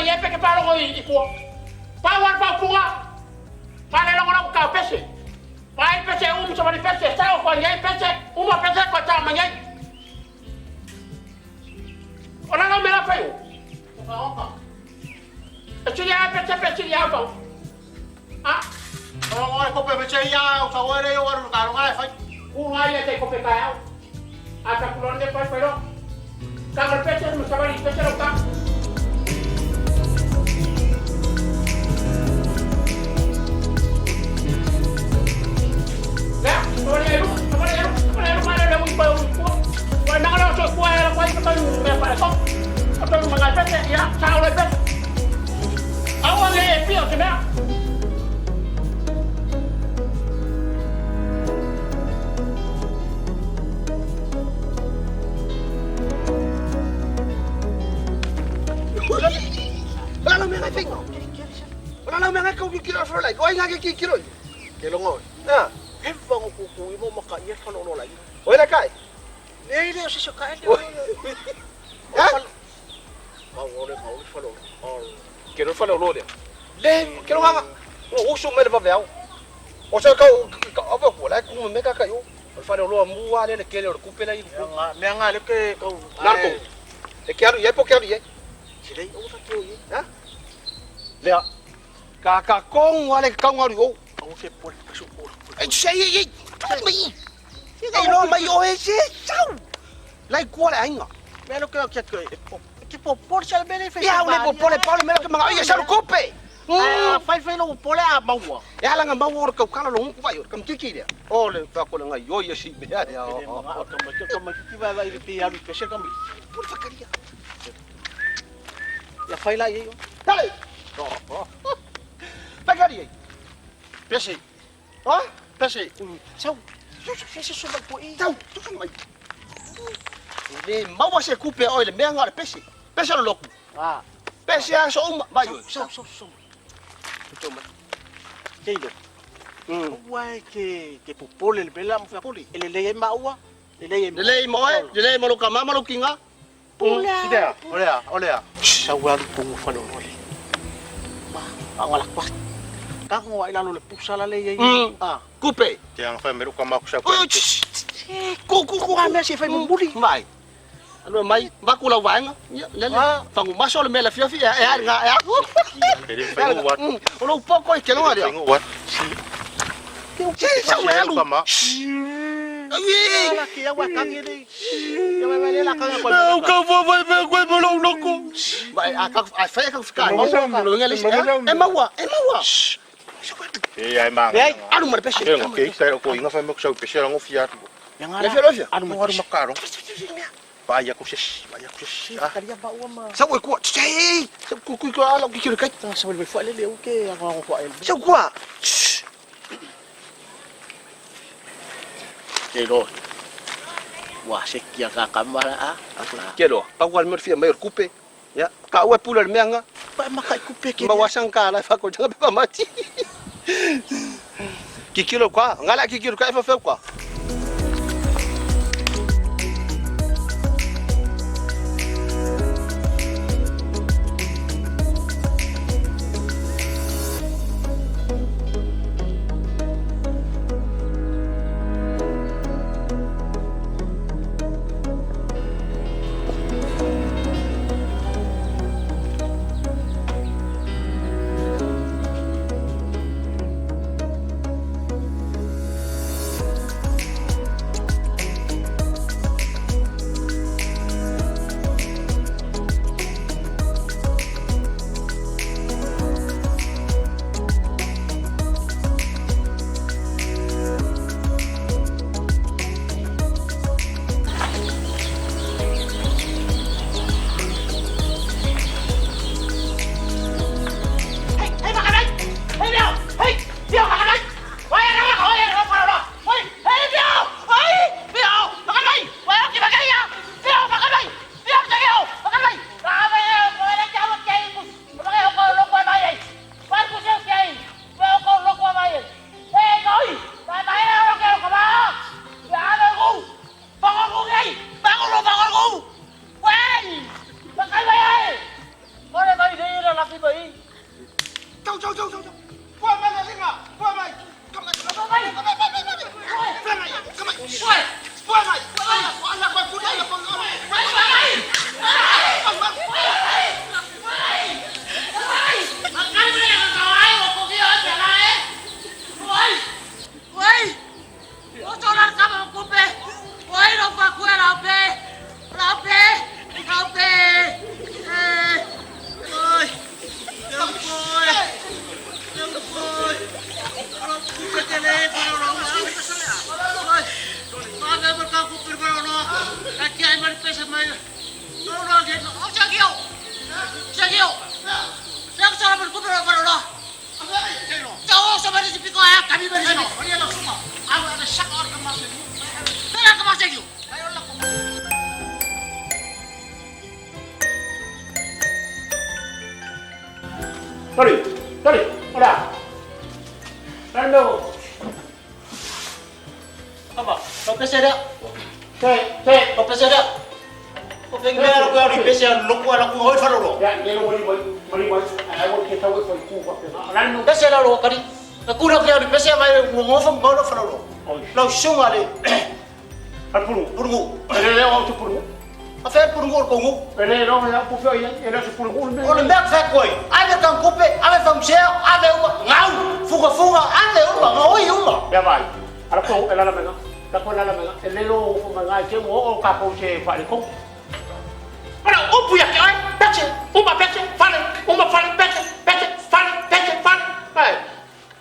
mai ai pe ke faalogo i tua. Pau lava le faaupuga, faalelogo lau tao pese. Vaai pese umu savali pese, sao koa i ai pese, uma pese koa tao mai ai. O la lau mea la fai o. E sili a pese pe sili a fau. A. O e kope pese ia o sa oe le o aru ka longa e fai. Ku nga ia te kope ka au. A ka kulon ne fai fai lo. Ka ngal pese ma savali pese lo ka. Lea, savali ai lu, savali ai lu, savali ai lu ma le le ui pa ui ku. Wai nanga lo so ku ai la kwai ka mea pa ko. O to ma ngai pese ia, sa o le pese. Aua le e pio te mea. O la lau mea ngai whainga. O la lau mea ngai kau ki kiro wharai. Ko ai ngā ki kiro. Ke longo. Ha. He wango kuku i mo maka ia whano no lai. Oi la kai. Le le o se so kai le. Ha? Ka o le ka o le whano. Ke ro whano lo le. Le ke ro nganga. O usu me le vaveau. O sa kau ka ava ko la ku me ka ka yo. O le whano lo mu wa le le kele o le kupe la i ku. Mea ngā le ke kau. Narko. E ke aru i po ke aru i. Se lei o ta ke o i. Ha? Lea. Ka ka kong wa le ka ngaru o. O ke pole ka su o. E sei ei ei. Tu mai. Ei no mai o e se sau. Lai kua le ainga. Mea lo ke o ke ke ke po pole sa mele fe. Ia le po pole pole mele ke manga ia sa kupe. A fai fai lo pole a maua. E ala nga mau o kau kala lo ku vai o kam kiki lea. O le fa ko nga yo ia si mea lea. Le manga o ka ma ka ma ki vai vai pe alu pe se ka mi. Pule whakaria. Ya fai la i o. Dale. Whakaria. Pese. Ha? Pese. Sau. Se se so mai po i. Tau, tutu mai. Le maua se kupe o le mea ngā le pese. Pese lo loku. Ah. Pese a so uma. Vai o. Sau sau sau. Tutu mai. Ke lo. Ua e ke ke popole le bela mo pole. Ele le e maua. Le le e. Le lei mo e, le lei mo lo ka mama lo kinga. Pule. Sidea, olea, olea. Sau alu pungu whano le. Ma, angala kwa. Ka ngo ai lalo le pusa la le i. Ah. Kupe. Te anga whai meru ka maku sa Oi, Ku ku ku a mea se fai mumuli. Mai. Alo mai, vaku lau vaenga. Ia, lele. Fangu maso le mea le fiafi e e ari ngā e aku. E le whai ngu wat. O lou poko i ke longa lea. Whai ngu wat. Si, sau e alu. Ka ma. Ai, La ke au a kangi le. Ia vai vai le la kanga koe. Au ka fua fai mea koe mo lou loko. Mai, a ka a fai ka fika. Lo nga le e maua, e maua. E ai manga. Ei, Alu ma le pese. E ngo ke sai ko inga whai meku sau pese rango fiatu. Le fia lo fia. Alu alu makaro. Vai aku ses, vai aku ses. Ah, Karia ba ua ma. Sau e kua. Sei. Sau ku ku ku ala ki ki kai. Tanga sa le fua le le u ke a ngo fua el. Sau kua. Ke ro. Wa se kia ka kamara a. Ke lo. Pa wal mer fia mai kupe. Ya, ka ua pula le mea nga. Pa maka i kupe ke. Ma wasang ka la fa ko janga pe mati. Kikilo kwa, ngala kikilo ka e fa kwa. Sorry, sorry, ora. Hello. Apa? Lo pese dia. Te, te. Lo pese dia. O feng mea lo kua ri pese lo kua lo kua hoi falo lo. Ya, ne lo mali mali mali mali. Ai wo ke tau foi ku fa pe. Ala no. Pese la lo kari. Na kura kia ri pese mai ngo ngo fam lo falo lo. Lau sunga le. Al puru. Purungu. Ele le o tu puru. A fe purungu o kongu. Ele no ya pu fe ele su puru. O le mea fe koi. Ave kan kupe, ave famsea, ave uma ngau, fuga fuga, ave uma, ngoi uma. Ya vai. Ala ko ela la menga. La ko la la menga. Ele lo fu menga ke wo o ka ko che fa le ko. Ala o pu ya ke ai, pece, uma pece, fale, uma fale, pece, pece, fale, pece, fale. Ai.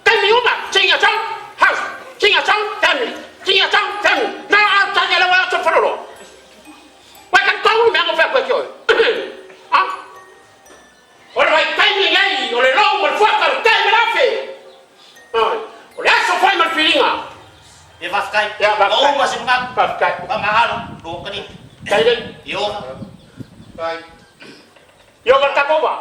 Tell me uma, tinha chang, house, tinha chang, family, tinha chang, family. Na a ta ya la wa so falo lo. Wa kan ko me ngo fa ko ke oi. Ah. Ora vai tai ngai, o le lo mo fa ka tai me la fe. Ai. O le aso fai mal filinga. E vafkai. Ya, vafkai. O uma se mga. Vafkai. Ba mahalo, lo kani. Tai le. Yo. Vai. Yo va ta ko ba.